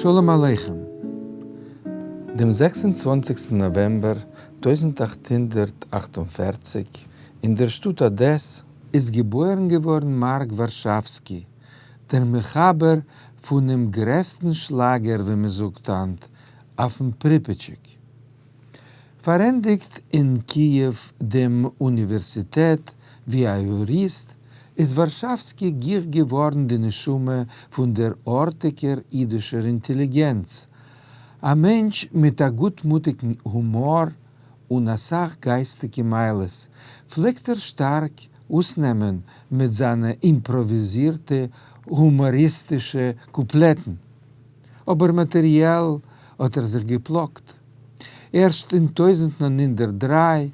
שלום עליכם! דעם 26 נאוועמבער 1848 אין דער שטאט אדעס איז געבוירן געווארן מארק ווארשאווסקי, דער מחבר פונעם גרעסטן שלאגער ווי מ'זאגט היינט אויפן פריפעטשיק. פארענדיגט אין קיעוו דעם אוניווערסיטעט ווי א יוריסט, איז ווארשאווסקי גיך געווארן די נשמה פון דער ארטיגער אידישער אינטעליגענץ, א מענטש מיט א גוטמוטיגן הומאר און אסאך גייסטיגע מעלות, פלעגט ער שטארק אויסנעמען מיט זיינע אימפראוויזירטע הומאריסטישע קופלעטן. אבער מאטעריעל האט ער זיך געפלאגט. ערשט אין 1903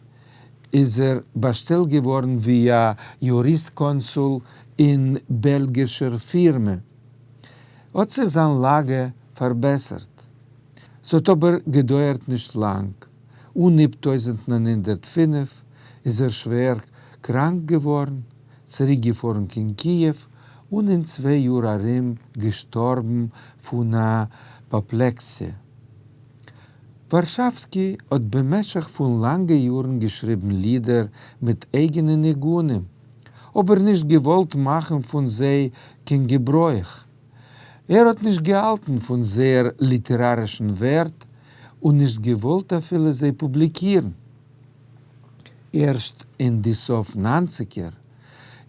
איז ער באשטעלט געווארן ווי א יוריסט-קאנסול אין בעלגישער פירמע. האט זיך זיין לאגע פארבעסערט. ס'האט אבער געדויערט נישט לאנג, אנהייב 1905 איז ער שווער קראנק געווארן, צוריקגעפארן קיין קיעוו און אין 2 יאר ארום געשטארבן פון א אפאפלעקסיע. ווארשאווסקי האט במשך פון לאנגע יארן געשריבן לידער מיט אייגענע ניגונים, אבער נישט געוואלט מאכן פון זיי קיין געברויך. ער האט נישט געהאלטן פון זייער ליטערארישן ווערט און נישט געוואלט אפילו זיי פובליקירן. ערשט אין די סוף ניינציגער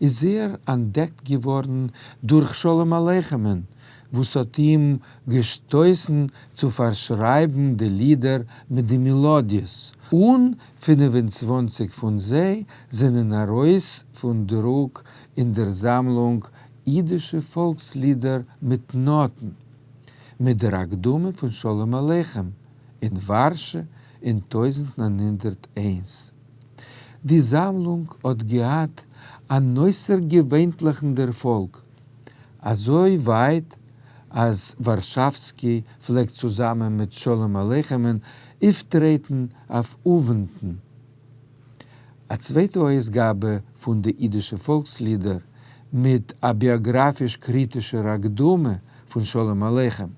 איז ער אנטדעקט געווארן דורך שלום עליכמ'ן וואס האט אים געשטויסן צו פארשרייבן די לידער מיט די מעלאדיעס, און 25 פון זיי זענען ארויס פון דרוק אין דער זאמלונג אידישע פאלקסלידער מיט נאטן, מיט דער הקדמה פון שלום עליכם אין ווארשע אין 1901. די זאמלונג האט געהאט אן אויסערגעווענליכן דערפאלג, אזוי ווייט אז ווארשאווסקי פלעגט צוזאמען מיט שלום עליכמ'ן אויפטרעטן אויף אוונטן. א צווייטע אויסגאבע פון די אידישע פאלקסלידער מיט א ביאגראפיש-קריטישער הקדמה פון שלום עליכם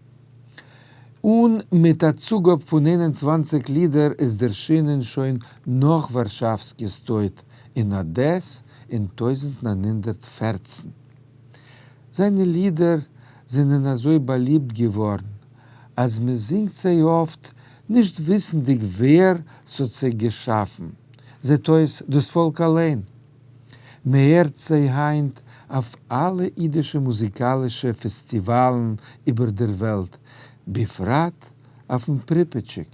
און מיט א צוגאב פון 21 לידער איז דערשינען שוין נאך ווארשאווסקי'ס טויט אין אדעס אין 1914. זיינע לידער זענען אזוי באליבט געווארן אז מ'זינגט זיי אפט נישט וויסנדיג ווער ס'האט זיי געשאפן, זעט אויס דאס פאלק אליין. מ'הערט זיי היינט אויף אלע אידישע מוזיקאלישע פעסטיוואלן איבער דער וועלט, בפרט אויפן פריפעטשיק,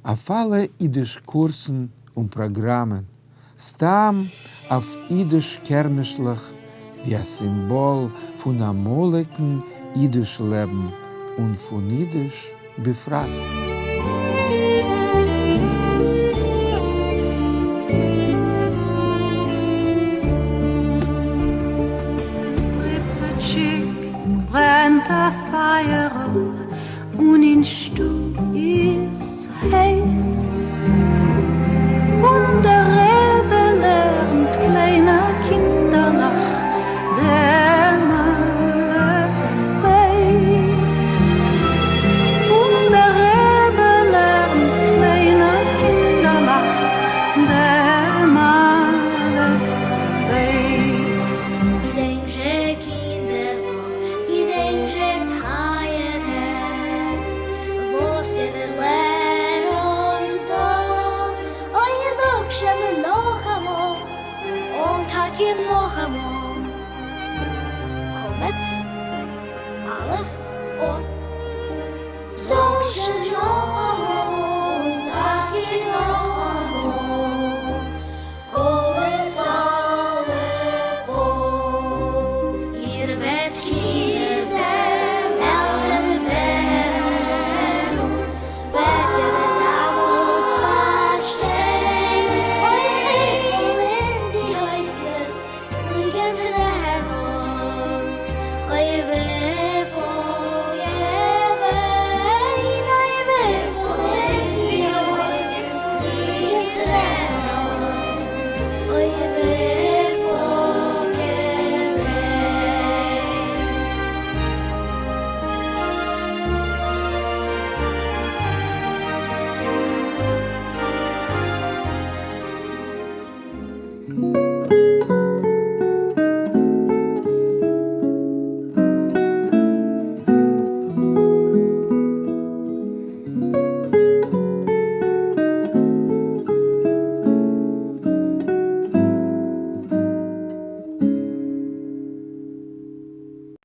אויף אלע אידיש קורסן און פראגראמען, סתם אויף אידיש קערמישלעך ווי א סימבאל פון אמאליגן אידיש לעבן און פון אידיש בפרט. אויפן פריפעטשיק ברענט א פייערל און אין שטוב איז הייס, און דער רבי לערנט קליינע קינדערלעך דעם אלף בית, און דער רבי לערנט קליינע קינדערלעך דעם אלף בית. געדענק זשע קינדערלעך, געדענק זשע טייערע, וואס איר לערנט דא, אוי זאג זשע מיר נאכאמאל, און טאקע נאכאמאל, קמץ, אלף, א. זאג זשע נאכאמאל, און טאקע נאכאמאל, קמץ, אלף, א. איר וועט קינדער עלטער ווערן, וועט איר דאמאלט פארשטיין, אוי וויפיל אין די אותיות ליגן טרערן.